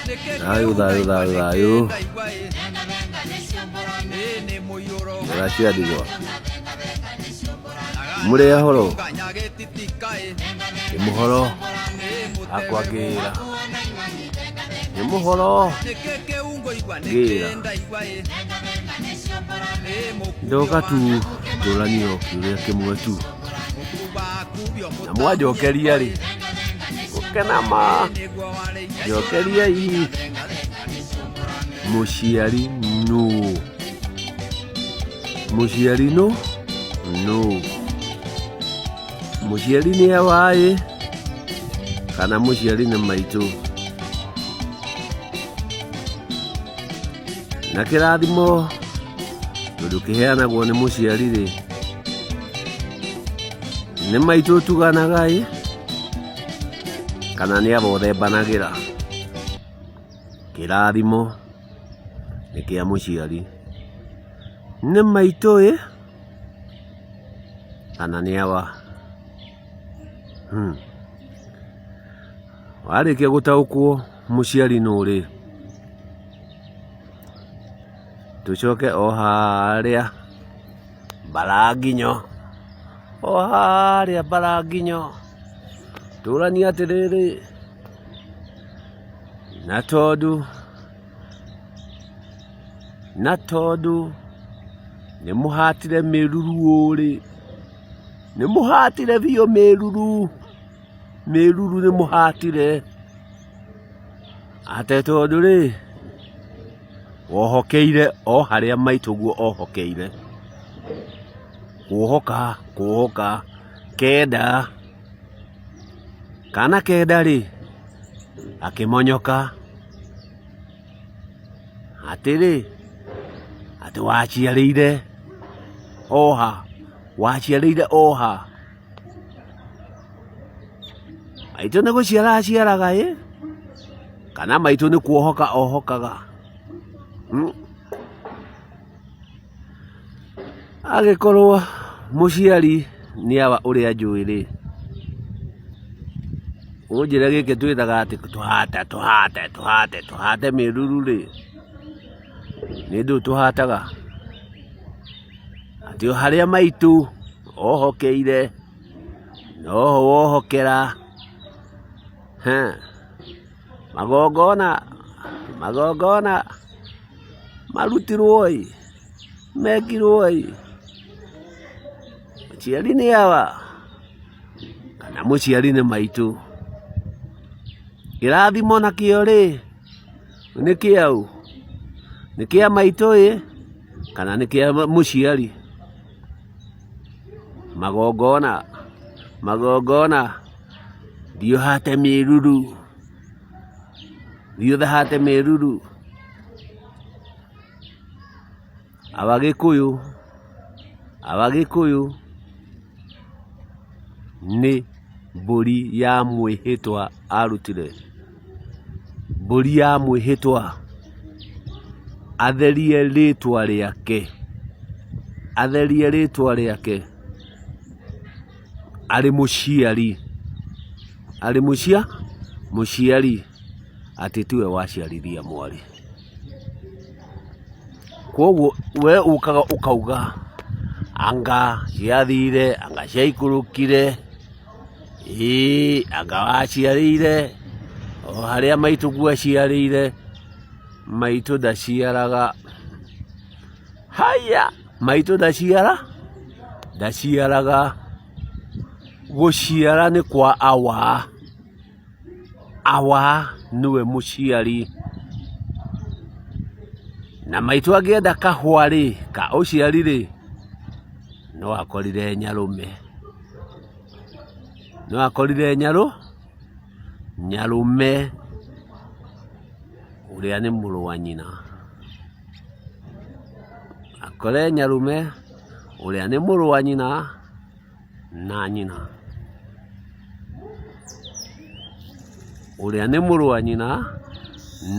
Thayũ thayũ thayũ thayũ. Mũracia ndigwa. Mũrĩ ahoro? Nĩ mũhoro akwa ngĩra. Nĩ mũhoro ngĩra. Ndoka tu ndũranio kĩũria kĩmwe tu. Na mwanjokeria rĩ, gũkena ma, njokeriai mũciari nũ? Mũciari nũ? Nũ? Mũciari nĩ awaĩ kana mũciari nĩ maitũ? Na kĩrathimo tondũ kĩheanagwo nĩ mũciari rĩ, nĩ maitũ ũtuganaga ĩ kana nĩ aba ũthembanagĩra? Kĩrathimo nĩ kĩa mũciari. Nĩ maitũ ĩ kana nĩ awa? Warĩkia gũtaũkwo mũciari nũ rĩ, tũcoke o harĩa Mbaranginyo, o harĩa Mbaranginyo, tũranie atĩrĩrĩ, na tondũ, na tondũ nĩ mũhatire mĩruru rĩ, nĩ mũhatire biũ mĩruru, mĩruru nĩ mũhatire, atĩ tondũ rĩ, wohokeire o harĩa maitũguo ohokeire, kuohoka kuohoka, kenda, kana kenda rĩ, gakĩmonyoka, atĩrĩ, atĩ waciarĩire o ha, waciarĩire o ha? Maitũ nĩ gũciara aciaraga ĩ, kana maitũ nĩ kuohoka ohokaga? Angĩkorwo mũciari nĩ awa ũrĩa njũĩ rĩ, ũnjĩre gĩkĩ twĩtaga atĩ tũhate tũhate tũhate tũhate mĩruru rĩ, nĩ ndũĩ tũhataga? Atĩ o harĩa maitũ ohokeire, noho wohokera, Magongona, magongona marutirwo ĩ, mekirwo ĩ, mũciari nĩ awa kana mũciari nĩ maitũ? Kĩrathimo nakĩo rĩ, nĩ kĩaũ? Nĩ kĩa maitũ ĩ, kana nĩ kĩa mũciari? Magongona, magongona, thiĩ ũhate mĩruru, thiĩ ũhate mĩruru. Awa Gĩkũyũ, awa Gĩkũyũ nĩ mbũri ya mwĩhĩtwa arutire. Mbũri ya mwĩhĩtwa atherie rĩtwa rĩake, atherie rĩtwa rĩake arĩ mũciari, arĩ mũciari atĩ tiwe waciarithia mwarĩ. Koguo we ũkaga ũkauga anga ciathire, anga ciaikũrũkire, ĩĩ anga waciarĩire o harĩa maitũguo aciarĩire, maitũ ndaciaraga. Haiya maitũ ndaciara, ndaciaraga, gũciara nĩ kwa awa. Awa nĩwe mũciari. Na maitũ angĩenda kahũa rĩ, ka ũciari rĩ, no akorire nyarũme. No akorire nyarũ, nyarũme ũrĩa nĩ mũrũ wa nyina. Akore nyarũme ũrĩa nĩ mũrũ wa nyina na nyina. Ũrĩa nĩ mũrũ wa nyina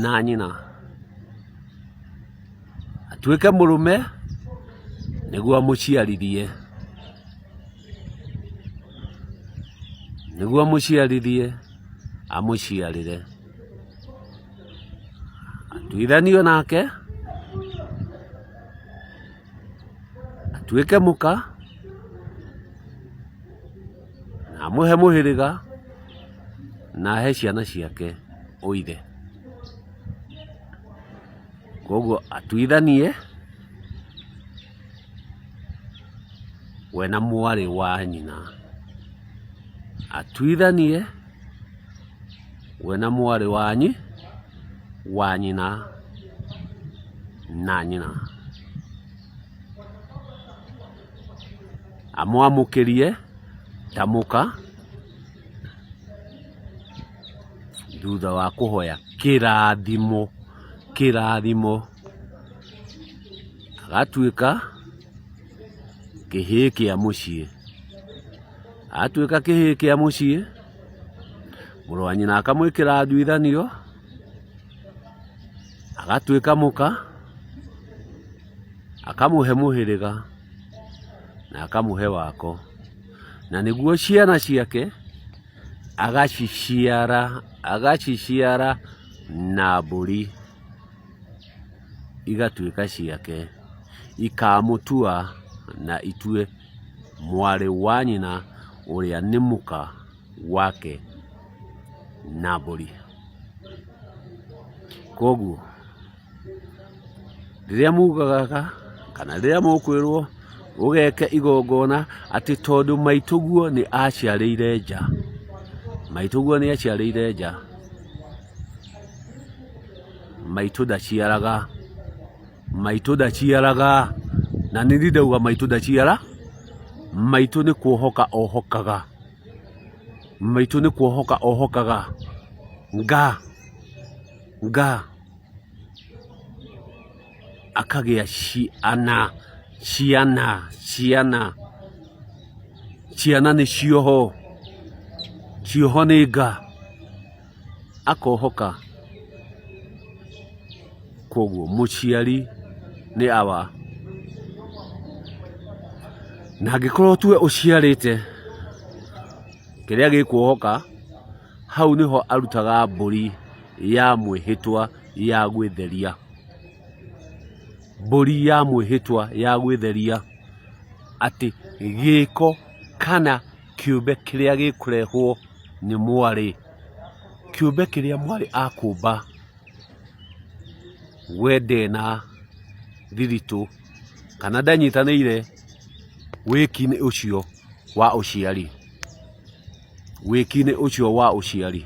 na nyina. Atuĩke mũrũme nĩguo amũciarithie. Nĩguo amũciarithie amũciarĩre. Atuithanio nake, atuĩke mũka, na amũhe mũhĩrĩga, na ahe ciana ciake ũithe. Koguo atuithanie we na mwarĩ wa nyina, atuithanie we na mwarĩ wa nyina na nyina. Amwamũkĩrie ta mũka thutha wa kũhoya kĩrathimo, kĩrathimo agatuĩka kĩhĩĩ kĩa mũciĩ. Atuĩka kĩhĩĩ kĩa mũciĩ, mũrũ wa nyina akamwĩkĩra nduithanio, agatuĩka mũka, akamũhe mũhĩrĩga na akamũhe wako. Na nĩguo ciana ciake agaciciara, agaciciara na mbũri igatuĩka ciake, ikamũtua na itue mwarĩ wa nyina ũrĩa nĩ mũka wake na mbũri. Koguo rĩrĩa mugaga kana rĩrĩa mũkwĩrwo ũgeke igongona atĩ tondũ maitũguo nĩ aciarĩire nja, maitũguo nĩ aciarĩire nja, maitũ ndaciaraga, maitũ ndaciaraga, na nĩ niĩ ndauga maitũ ndaciara, maitũ nĩ kuohoka ohokaga, maitũ nĩ kuohoka ohokaga, nga nga akagĩa ciana, ciana, ciana, ciana nĩ cioho, cioho nĩ nga, akohoka. Koguo mũciari nĩ awa. Na angĩkorwo tiwe ũciarĩte kĩrĩa gĩkuohoka, hau nĩho arutaga mbũri ya mwĩhĩtwa ya gwĩtheria. Mbũri ya mwĩhĩtwa ya gwĩtheria atĩ gĩko kana kĩũmbe kĩrĩa gĩkũrehwo nĩ mwarĩ, kĩũmbe kĩrĩa mwarĩ akũmba we ndena thiritũ kana ndanyitanĩire wĩki-inĩ ũcio wa ũciari, wĩki-inĩ ũcio wa ũciari.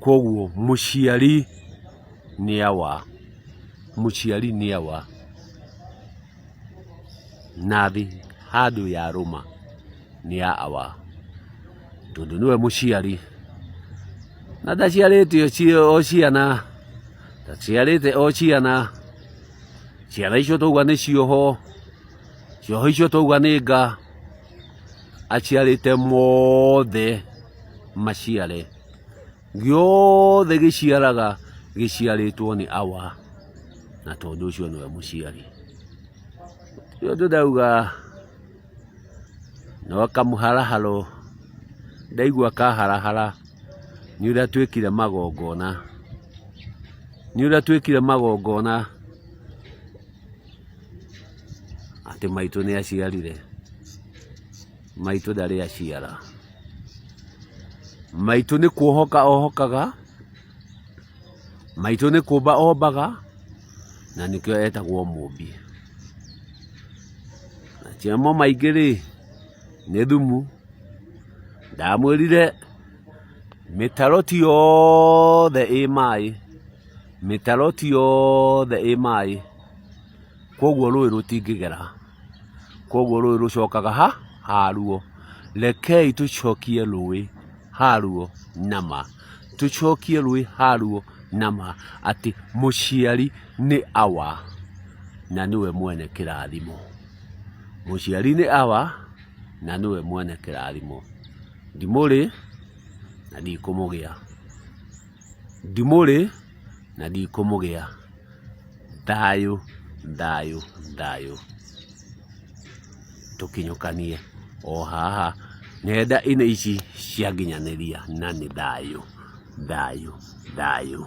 Koguo mũciari nĩ awa, mũciari nĩ awa. Nathi handũ yarũma nĩ ya awa, tondũ nĩwe mũciari na ndaciarĩte o ciana, ndaciarĩte o ciana, ciana icio twauga nĩ cioho, cioho icio twauga nĩ nga, aciarĩte mothe maciare, gĩothe gĩciaraga gĩciarĩtwo nĩ awa, na tondũ ũcio nĩwe mũciari. Ti ũndũ ndauga no kamũharaharo ndaigua kaharahara nĩ ũrĩa twĩkire magongona, nĩ ũrĩa twĩkire magongona atĩ maitũ nĩ aciarire, maitũ ndarĩ aciara. Maitũ nĩ kuohoka ohokaga, maitũ nĩ kũmba ombaga, na nĩkĩo etagwo mũmbi. Na mo maingĩ rĩ, nĩ thumu. Ndamwĩrire mĩtaro ti yothe ĩ maĩ, mĩtaro ti yothe ĩ maĩ, koguo rũĩ rũtingĩgera. Koguo rũĩ rũcokaga ha? Haruo. Rekei tũcokie rũĩ haruo na ma. Tũcokie rũĩ haruo na ma atĩ mũciari nĩ awa na nĩwe mwene kĩrathimo. Mũciari nĩ awa na nĩwe mwene kĩrathimo. Ndimũrĩ na ndikũmũgĩa. Ndimũrĩ na ndikũmũgĩa. Thayũ, thayũ, thayũ. Tũkinyũkanie o haha nenda-inĩ ici cia nginyanĩria na nĩ thayũ, thayũ, thayũ.